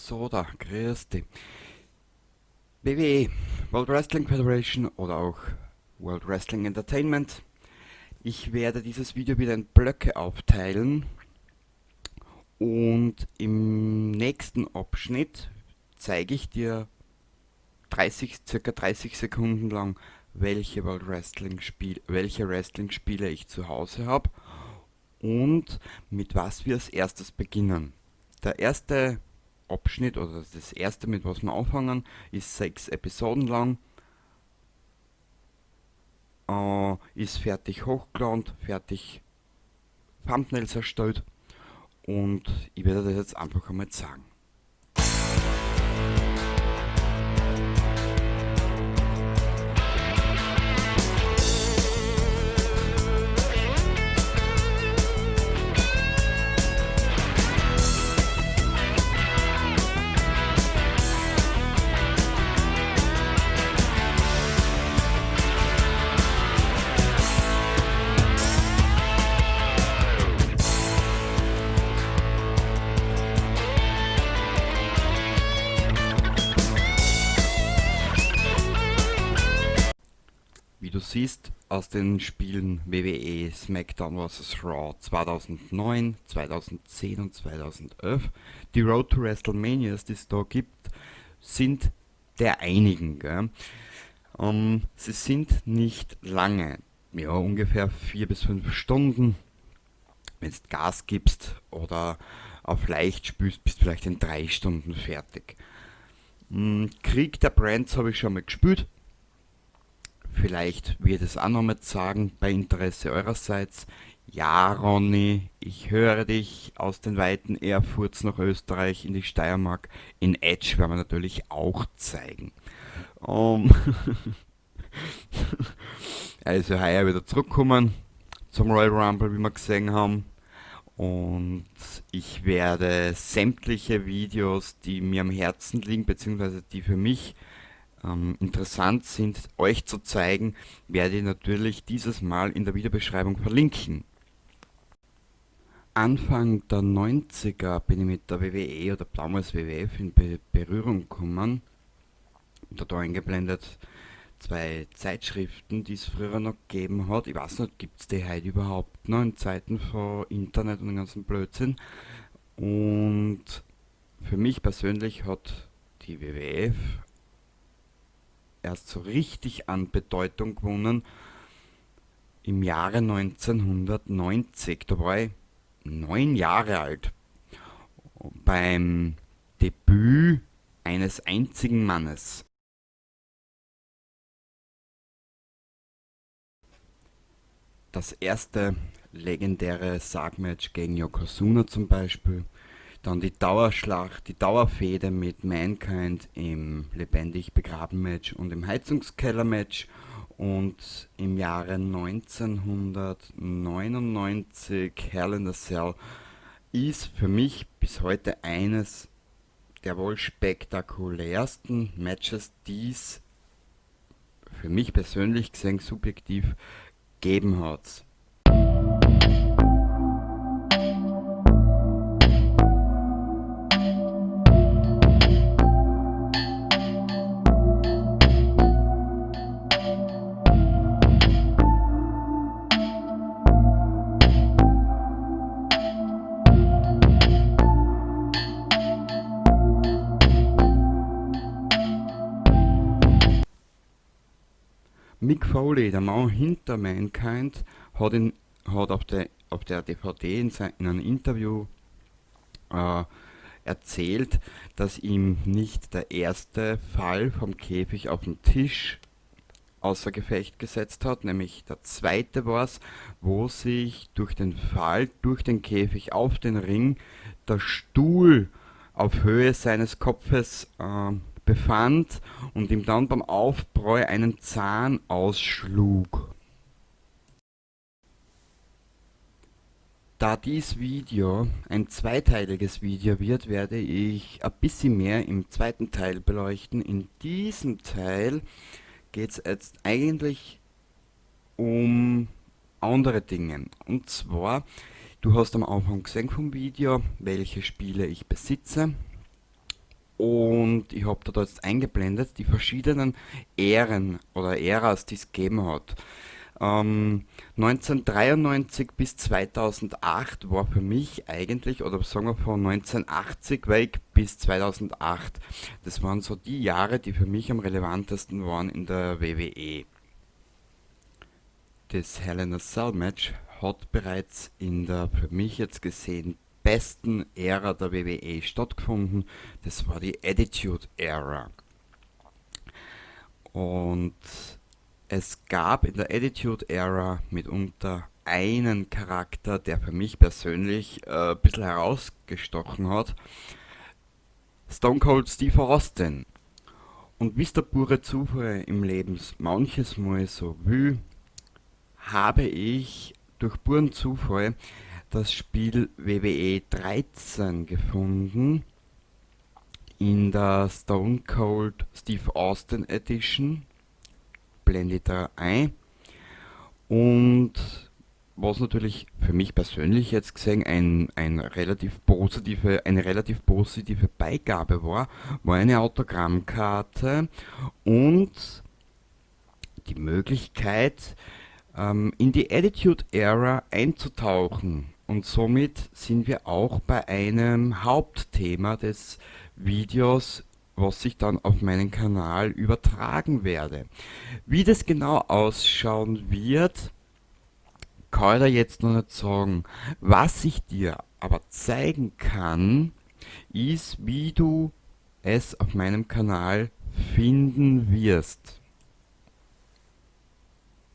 Soda, grüß dich. WWE, World Wrestling Federation oder auch World Wrestling Entertainment. Ich werde dieses Video wieder in Blöcke aufteilen und im nächsten Abschnitt zeige ich dir circa 30 Sekunden lang, welche World Wrestling Spiel, welche Wrestling Spiele ich zu Hause hab und mit was wir als erstes beginnen. Der erste Abschnitt oder das erste, mit was wir anfangen, ist 6 Episoden lang. Ist fertig hochgeladen, fertig Thumbnails erstellt und ich werde das jetzt einfach einmal zeigen. Wie du siehst, aus den Spielen WWE SmackDown vs. Raw 2009, 2010 und 2011, die Road to WrestleManias, die es da gibt, sind der einigen. Gell? Sie sind nicht lange, ja, ungefähr 4 bis 5 Stunden. Wenn du Gas gibst oder auf leicht spielst, bist du vielleicht in 3 Stunden fertig. Krieg der Brands habe ich schon mal gespielt. Vielleicht wird es auch noch mal sagen, bei Interesse eurerseits. Ja, Ronny, ich höre dich aus den weiten Erfurts nach Österreich in die Steiermark. In Edge werden wir natürlich auch zeigen. Er ist ja heuer wieder zurückgekommen zum Royal Rumble, wie wir gesehen haben. Und ich werde sämtliche Videos, die mir am Herzen liegen, beziehungsweise die für mich interessant sind, euch zu zeigen, werde ich natürlich dieses Mal in der Videobeschreibung verlinken. Anfang der 90er bin ich mit der WWE oder damals WWF in Berührung gekommen. Da, da eingeblendet 2 Zeitschriften, die es früher noch gegeben hat. Ich weiß nicht, gibt's die heute überhaupt noch in Zeiten von Internet und dem ganzen Blödsinn. Und für mich persönlich hat die WWF erst so richtig an Bedeutung gewonnen im Jahre 1990. Da war ich 9 Jahre alt. Beim Debüt eines einzigen Mannes. Das erste legendäre Sargmatch gegen Yokozuna zum Beispiel. Dann die Dauerschlacht, die Dauerfehde mit Mankind im lebendig begraben Match und im Heizungskeller-Match. Und im Jahre 1999 Hell in a Cell ist für mich bis heute eines der wohl spektakulärsten Matches, die es für mich persönlich gesehen subjektiv gegeben hat. Mick Foley, der Mann hinter Mankind, hat auf der DVD in einem Interview erzählt, dass ihm nicht der erste Fall vom Käfig auf den Tisch außer Gefecht gesetzt hat, nämlich der zweite war's, wo sich durch den Fall, durch den Käfig auf den Ring, der Stuhl auf Höhe seines Kopfes befand und ihm dann beim Aufprall einen Zahn ausschlug. Da dies Video ein zweiteiliges Video wird, werde ich ein bisschen mehr im zweiten Teil beleuchten. In diesem Teil geht's jetzt eigentlich um andere Dinge. Und zwar, du hast am Anfang gesehen vom Video, welche Spiele ich besitze. Und ich habe da jetzt eingeblendet die verschiedenen Ären oder Äras, die es gegeben hat. 1993 bis 2008 war für mich eigentlich, oder sagen wir von 1980 weg bis 2008, das waren so die Jahre, die für mich am relevantesten waren in der WWE. Das Hell in a Cell Match hat bereits in der für mich jetzt gesehen besten Ära der WWE stattgefunden. Das war die Attitude Era. Und es gab in der Attitude Era mitunter einen Charakter, der für mich persönlich ein bisschen herausgestochen hat. Stone Cold Steve Austin. Und wie es der pure Zufall im Leben manches Mal so will, habe ich durch puren Zufall das Spiel WWE 13 gefunden in der Stone Cold Steve Austin Edition. Blende ich da ein. Und was natürlich für mich persönlich jetzt gesehen eine relativ positive Beigabe war, war eine Autogrammkarte und die Möglichkeit, in die Attitude Era einzutauchen. Und somit sind wir auch bei einem Hauptthema des Videos, was ich dann auf meinen Kanal übertragen werde. Wie das genau ausschauen wird, kann ich dir jetzt noch nicht sagen. Was ich dir aber zeigen kann, ist, wie du es auf meinem Kanal finden wirst.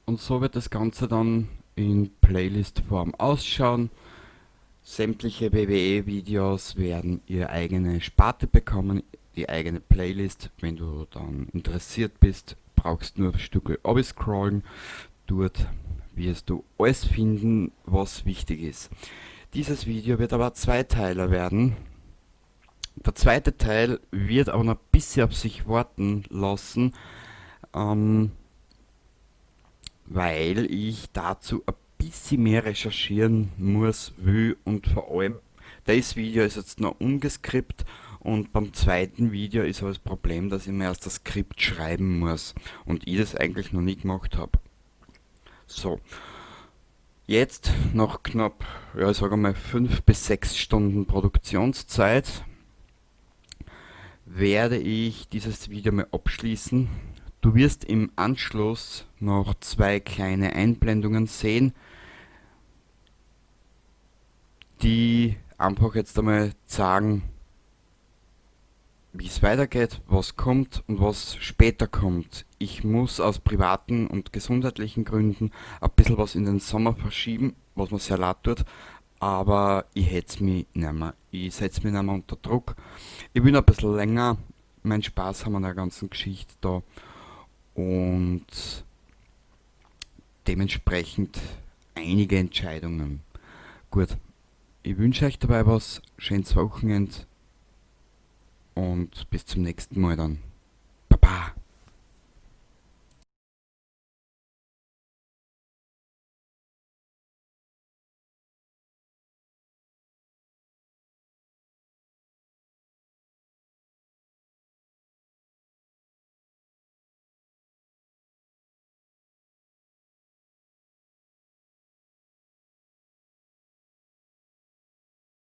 Und so wird das Ganze dann in Playlist-Form ausschauen. Sämtliche WWE-Videos werden ihre eigene Sparte bekommen, die eigene Playlist. Wenn du dann interessiert bist, brauchst nur ein Stück scrollen. Dort wirst du alles finden, was wichtig ist. Dieses Video wird aber Zweiteiler werden. Der zweite Teil wird aber noch ein bisschen auf sich warten lassen, weil ich dazu ein bisschen mehr recherchieren muss, will und vor allem, das Video ist jetzt noch ungeskript und beim zweiten Video ist aber das Problem, dass ich mir erst das Skript schreiben muss und ich das eigentlich noch nie gemacht habe. So, jetzt noch knapp, ja, ich sage mal 5 bis 6 Stunden Produktionszeit werde ich dieses Video mal abschließen. Du wirst im Anschluss noch 2 kleine Einblendungen sehen, die einfach jetzt einmal zeigen, wie es weitergeht, was kommt und was später kommt. Ich muss aus privaten und gesundheitlichen Gründen ein bisschen was in den Sommer verschieben, was mir sehr leid tut, aber ich hetz mich nicht mehr. Ich setz mich nicht mehr unter Druck. Ich will noch ein bisschen länger meinen Spaß haben an der ganzen Geschichte da und dementsprechend einige Entscheidungen. Gut, ich wünsche euch dabei was, schönes Wochenende und bis zum nächsten Mal dann. Baba!